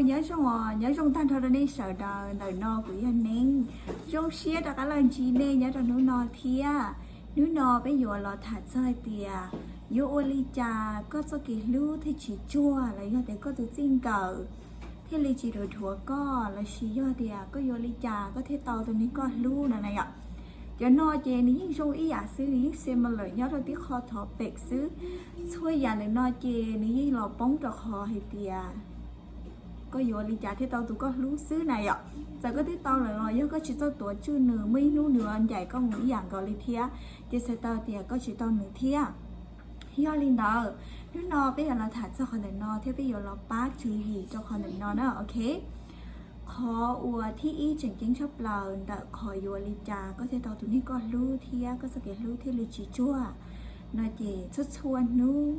Nyob zoo, nyob zoo tag nrho rau nej sawv daws. Ntawm no kuv yog Neeb, zoo siab rov qab los ntsib nej nyob rau hnub no thiab. Hnub no peb yuav los tham txog hais tias yuav ua li cas koj txoj kev hlub thiaj tsis tsuag, los yog tias koj tus txij nkawm thiaj li tsis dhuav dhuav koj, los sis yog tias koj yuav li cas koj thiaj tau tus neeg koj hlub no na yom. Cov no ces nws yeej zoo ib yam xwb, nws yeej similar nyob rau tib qho topic xwb. Txhua yam ntawm no ces nws yeej los poob rau qhov hais tias koj yuav li cas thiaj tau tus koj hlub xwb na yom. Txawm koj twb tau lawm los yog koj tsis txawj tuav tswj nws, muaj ib hnub nws ncaim koj mus ib yam nkaus li thiab, ces txhais tau tias koj tsis tau nws thiab. Yog li ntawd, hnub no peb yuav los tham txog qhov ntawm no thiab peb yuav los pab tswv yim rau qhov ntawm no na, ok. Qhov uas thib ib tseem ceeb tshaj plaws ntawm qhov yuav li cas koj thiaj tau tus neeg koj hlub thiab koj txoj kev hlub thiaj li tsis tsuag no ces txhua txhua hnub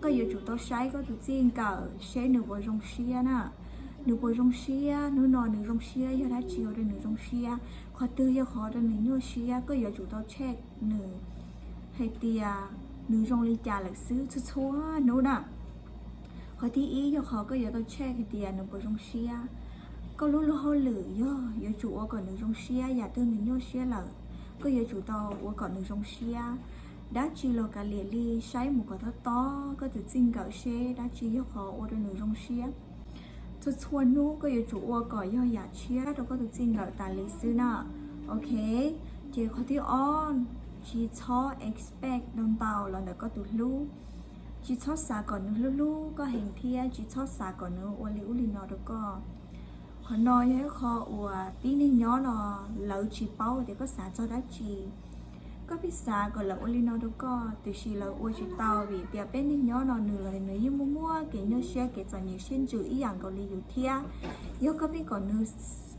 koj yuav tsum tau saib koj tus txij nkawm seb nws puas zoo siab na. Nws puas zoo siab, hnub no nws zoo siab yog dab tsi ua rau nws zoo siab, qhov twg yog qhov ua rau nws nyuaj siab, koj yuav tsum tau check nws hais tias nws zoo li cas lawm xwb txhua txhua hnub na. Qhov thib ib yog qhov koj yuav tau check hais tias nws puas zoo siab. Koj lub luag hauj lwm yog yuav tsum ua kom nws zoo siab, yam twg nws nyuaj siab lawm, koj yuav tsum tau ua kom nws zoo siab. Dab tsi los kav liam li, saib mus kom tob tob koj tus txij nkawm seb dab tsi yog qhov ua rau nws zoo siab. Txhua txhua hnub koj yuav tsum ua kom yog yam tshiab rau koj tus txij nkawm tas li xwb na. Ok, ces qhov thib ob, tsis txhob expect ntau ntau los ntawm koj tus hlub. Tsis txhob xav kom nws hlub hlub koj heev thiab tsis txhob xav kom nws ua li ub li no rau koj. Qhov no yog ib qho uas tib neeg nyob no lawv tsis paub tias koj xav txog dab tsi. Koj pheej xav kom lawv ua li no rau koj, tiam sis lawv ua tsis tau vim tias peb neeg nyob no nws los nws yeej muaj muaj kev nyuaj siab, kev txom nyem siab ntsws ib yam nkaus li yus thiab. Yog koj pheej kom nws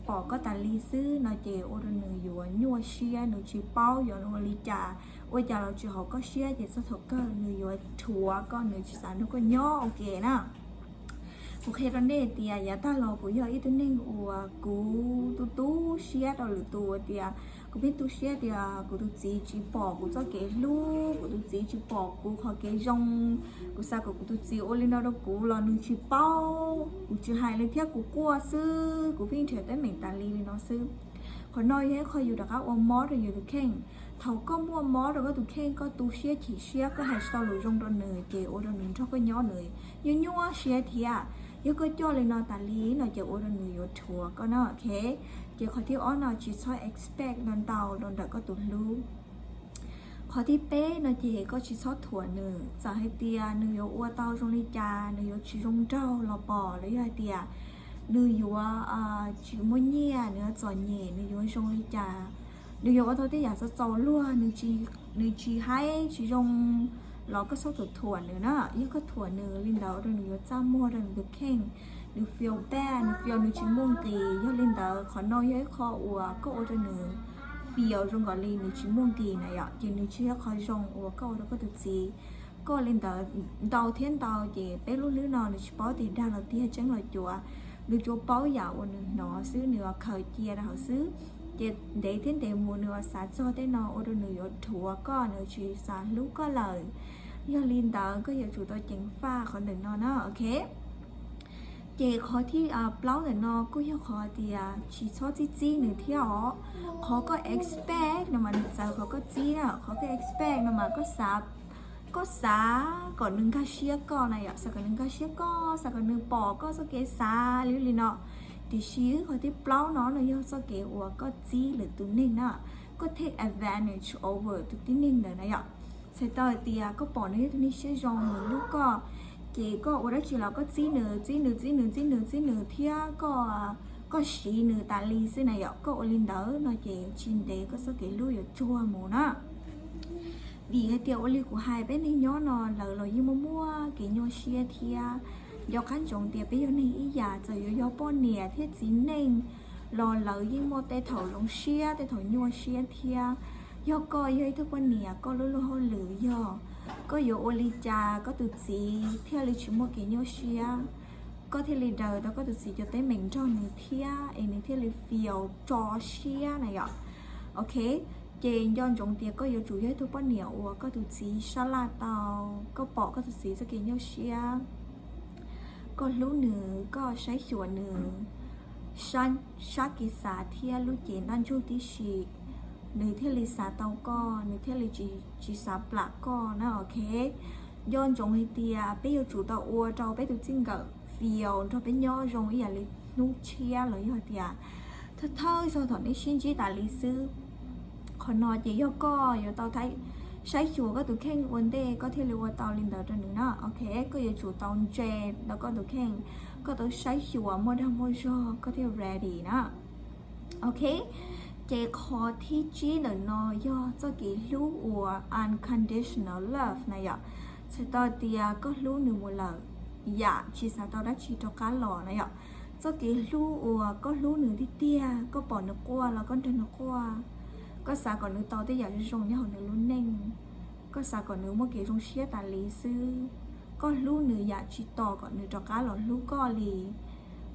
pom koj tas li xwb no ces ua rau nws yuav nyuaj siab, nws tsis paub yuav ua li cas, ua cas los tsis haum koj siab, ces txog thaum kawg nws yuav dhuav koj, nws tsis xav nrog koj nyob ua ke na. Kuv qhia rau nej tias yav tag los kuv yog ib tug neeg uas kuv tu tu siab rau lwm tus tias, kuv pheej tu siab tias kuv tus txiv tsis pom kuv txoj kev hlub, kuv tus txiv tsis pom kuv qhov kev zoo. Kuv xav kom kuv tus txiv ua li no rau kuv los nws tsis paub. Kuv tsis hais li thiab, kuv quaj xwb, kuv pheej nrhiav teeb meem tas li li no xwb. Qhov no yog ib qho yus rov qab ua mob rau yus tus kheej. Thaum koj muaj mob rau koj tus kheej, koj tu siab chim siab, koj hais tsis tau lus zoo rau nws ces ua rau nws nrog koj nyob nws nyuaj nyuaj siab thiab. Yog koj coj li no tas li no ces ua rau nws yuav dhuav koj na, ok. Ces qhov thib ob no tsis txhob expect ntau ntau los ntawm koj tus hlub. Qhov thib peb no ces koj tsis txhob thuam nws, txawm hais tias nws yuav ua tau zoo li cas, nws yuav tsis zoo nraug los pom, los yog hais tias nws yuav tsis muaj nyiaj, nws yuav txom nyem, nws yuav zoo li cas, nws yuav ua tau tej yam txaus txaus luag, nws tsis haib tsis zoo los koj txhob thuam thuam nws na. Yog koj thuam nws li ntawd ua rau nws yuav txaj muag rau nws tus kheej, nws feel bad, nws feel nws tsis muaj nqis. Yog li ntawd qhov no yog ib qho uas koj ua rau nws feel zoo nkaus li nws tsis muaj nqis na yom, ces nws tsis yog qhov zoo uas koj ua rau koj tus txiv. Koj li ntawd ntau thiab ntau ces peb lub hlwb no nws tsis paub tias dag los tiag tseeb los cuav, nws tsuas paub yam uas nws hnov xwb, nws khaws cia rau hauv xwb. Ces ntev thiab ntev mus nws xav txog tej no ua rau nws yuav dhuav koj, nws tsis xav hlub koj lawm. Yog li ntawd koj yuav tsum tau ceev faj qhov ntawm no na, ok. Ces qhov thib plaub ntawm no kuj yog qhov tias tsis txhob txib txib nws thiab os. Qhov koj expect no mas nws txawv qhov koj txib na, qhov koj expect no mas koj xav kom nws nkag siab koj na yom, xav kom nws nkag siab koj, xav kom nws pom koj txoj kev xav li li no. Tiam sis qhov thib plaub no no yog txoj kev uas koj txib lwm tus neeg na, koj take advantage over tus tib neeg ntawd na yom. Txhais tau hais tias koj pom nws yog tus neeg siab zoo, nws hlub koj, ces koj ua dab tsi los koj txib nws, txib nws, txib nws, txib nws, txib nws thiab koj, koj siv nws tas li xwb na yom. Koj ua li ntawd no ces tsis ntev koj txoj kev hlub yuav tsuag mus na. Vim hais tias ua li kuv hais, peb neeg nyob no lawv los yeej muaj muaj kev nyuaj siab thiab. Nco qab ntsoov tias peb yog neeg ib yam, txawm yuav yog poj niam thiab txiv neej los lawv yeej muaj tej thaum zoo siab, tej thaum nyuaj siab thiab. Yog koj yog ib tug poj niam, koj lub luag hauj lwm yog koj yuav ua li cas koj tus txiv thiaj li tsis muaj kev nyuaj siab, koj thiaj li daws tau koj tus txiv cov teeb meem nrog nws thiab es nws thiaj li feel tso siab na yom. Ok, ces nco ntsoov tias koj yuav tsum yog ib tug poj niam uas koj tus txiv sab laj tau, koj pom koj tus txiv txoj kev nyuaj siab, Koj hlub nws, koj saib xyuas nws sab kev xav thiab lub cev ntaj ntsug tib si, nws thiaj li xav tau koj, nws thiaj li tsis xav plam koj na, ok? Nco ntsoov hais tias peb yuav tsum tau ua rau peb tus txij nkawm feel nrog peb nyob zoo ib yam li hnub tshiab los yog tias thawj thawj zog thaum nej sib ntsib tas li xwb. Qhov no ces yog koj yuav tau saib xyuas koj tus kheej ua ntej koj thiaj li ua tau li ntawd rau nws na, ok? Koj yuav tsum tau ntse ntawm koj tus kheej, koj tau saib xyuas muaj dag muaj zog koj thiaj ready na. Ok, ces qhov thib tsib ntawm no yog txoj kev hlub uas unconditional love na yom. Txhais tau tias koj hlub nws mus lawm, yam tsis xav tau dab tsi rov qab los na yom. Txoj kev hlub uas koj hlub nws tiag tiag, koj pom nws quaj los koj nrog nws quaj, koj xav kom nws tau tej yam zoo zoo nyob hauv nws lub neej, koj xav kom nws muaj kev zoo siab tas li xwb. Koj hlub nws yam tsis tos kom nws rov qab los hlub koj li.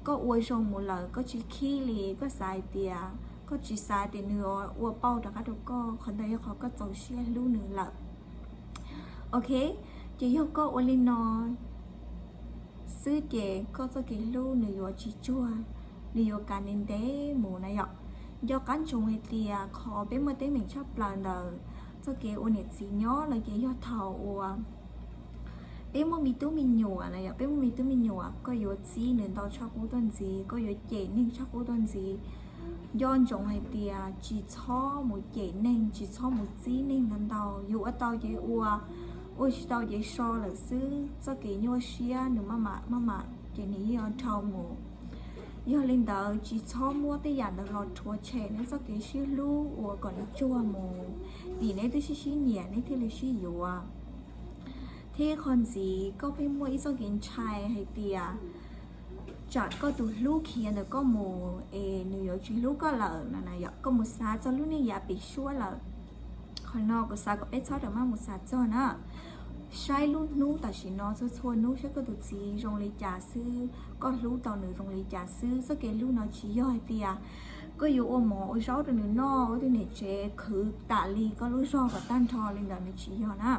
Koj ua zoo mus lawm koj tsis khib li, koj xav hais tias, koj tsis xav tias nws ua pauj rov qab rau koj, qhov ntawd yog qhov koj txaus siab hlub nws lawm. Ok, ces yog koj ua li no xwb ces koj txoj kev hlub nws yuav tsis tsuag, nws yuav kav ntev ntev mus na yom. Nco qab ntsoov hais tias qhov peb muaj teeb meem tshaj plaws ntawm txoj kev ua niam txiv nyob no ces yog thaum uas peb muaj me tub me nyuam na yom, peb muaj me tub me nyuam koj yuav txib nws ntau tshaj qub tuaj ntxiv, koj yuav cem neeg tshaj qub tuaj ntxiv. Nco ntsoov hais tias tsis txhob mus cem neeg, tsis txhob mus txib neeg ntau ntau, yus ua tau ces ua, ua tsis tau ces so lawm xwb. Txoj kev nyuaj siab nws maj mam maj mam ces nws yeej yuav dhau mus. Yog li ntawd tsis txhob muab tej yam ntawd los rhuav tshem neb txoj kev sib hlub uas kom nws tsuag mus, vim neb twb sib sib nyiam neb thiaj li sib yuav. Thiab qhov ntxiv koj pheej muaj ib txoj kev ntshai hais tias tsam koj tus hlub khiav ntawm koj mus es nws yuav tsis hlub koj lawm no na yom, koj mus xav txog lub neej yav pem suab lawm. Qhov no kuv xav kom peb txhob rov maj mus xav txog na. Saib lub hnub tam sim no, txhua txhua hnub saib koj tus txiv zoo li cas xwb, koj hlub tau nws zoo li cas xwb. Txoj kev hlub no tsis yog hais tias koj yuav ua mov ua zaub rau nws noj, ua tus niam tsev khwv tas li koj lub zog kom tag nrho li ntawd, nws tsis yog na.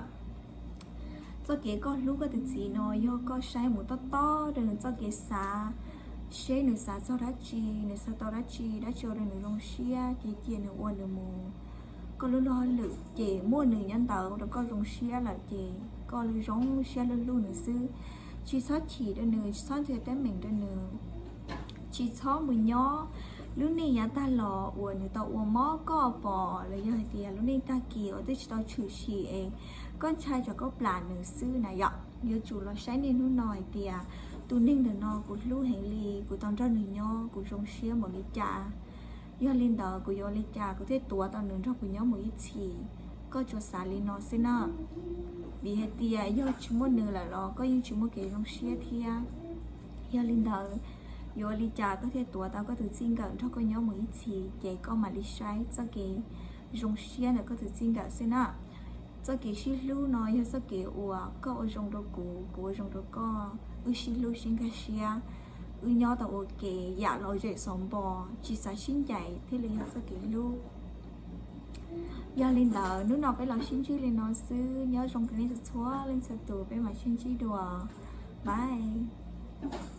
Txoj kev koj hlub koj tus txiv no yog koj saib mus tob tob rau nws txoj kev xav, seb nws xav txog dab tsi, nws xav tau dab tsi, dab tsi ua rau nws zoo siab ces cia nws ua nws mus. Koj lub luag hauj lwm ces muaj nws nyob ntawd rau koj zoo siab lawm ces koj zoo siab hlub hlub nws xwb. Tsis txhob chim rau nws, tsis txhob nrhiav teeb meem rau nws, tsis txhob mus nyob lub neej yav tag los uas nws tau ua mob koj pom los yog hais tias lub neej tag kis uas twb tsis tau tshwm sim es koj ntshai tsam koj plam nws xwb na yom. Yuav tsum los saib niaj hnub no hais tias tus neeg ntawm no kuv hlub heev li, kuv tau nrog nws nyob kuv zoo siab npaum li cas. Yog li ntawd kuv yuav ua li cas kuv thiaj tuav tau nws nrog kuv nyob mus ib txhis? Koj tsuas xav li no xwb na. Vim hais tias yog tsis muaj nws lawm los koj yeej tsis muaj kev zoo siab thiab. Yog li ntawd, yuav ua li cas koj thiaj tuav tau koj tus txij nkawm nrog koj nyob mus ib txhis? Ces koj mam li saib txoj kev zoo siab ntawm koj tus txij nkawm xwb na. Txoj kev sib hlub no yog txoj kev uas koj ua zoo rau kuv, kuv ua zoo rau koj, wb sib hlub sib nkag siab, wb nyob tau ua ke yam lom zem xov npo, tsis xav sib ncaim thiaj li yog txoj kev hlub. Yog li ntawd hnub no peb los sib ntsib li no xwb, nyob zoo rau nej txhua txhua leej txhua tus, peb mam sib ntsib dua. Bye.